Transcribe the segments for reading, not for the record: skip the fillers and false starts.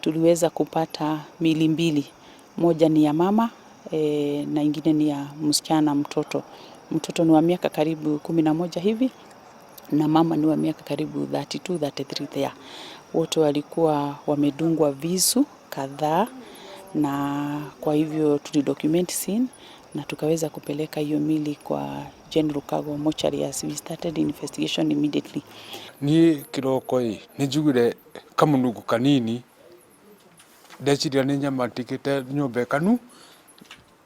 Tuliweza kupata miili mbili, moja ni ya mama na ingine ni ya msichana mtoto. Mtoto ni wa miaka karibu 11 hivi na mama ni wa miaka karibu 32, 33 there. Wote walikuwa wamedungwa visu kadhaa, na kwa hivyo tulidocument scene na tukaweza kupeleka hiyo mili kwa General Cargo Mortuary as we started investigation immediately. Niĩ kĩroko ĩ nĩ njiguire kamũnungo kanini, ndeciria nĩ nyama ndigĩte nyũmba ĩkanu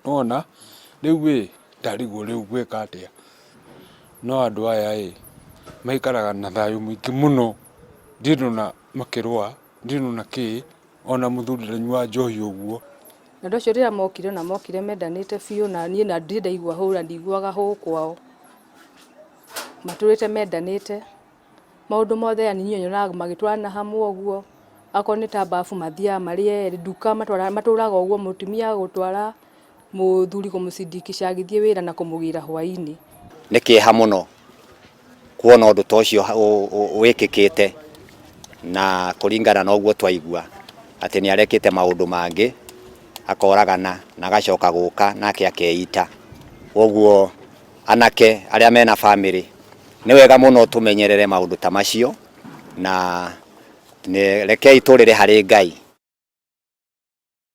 nĩwona, rĩu ĩ ndarigwo rĩu ngwĩka atĩa, no andũ aya ĩ maikaraga na thayũ mũingĩ mũno, ndirĩ ndona makĩrũa, ndirĩ ndona kĩ, ona mũthuri ndanyuaga njohi ũguo. Na andũ acio rĩrĩa mokire na mokire mendanĩte biũ, na niĩ na ndirĩ ndaigua hũra, ndiguaga hũ kwao. Matũrĩte mendanĩte maũndũ mothe, yani niĩ nyonaga magĩtwarana hamwe ũguo, akorwo nĩ ta bafu mathiaga marĩ erĩ, nduka matũraga ũguo, mũtumia gũtwara mũthuri kũmũcindikisha agĩthiĩ wĩra na kũmũgĩra hwainĩ. Nĩ kĩeha mũno kuona ũndũ ta ũcio wĩkĩkĩte, na kũringana na ũguo twaigua atĩ nĩ arekĩte maũndũ mangĩ, akoragana na agacoka gũka nake akeita. Koguo anake arĩa mena bamĩrĩ, nĩ wega mũno tũmenyerere maũndũ ta macio, na rekei tũrĩre harĩ Ngai.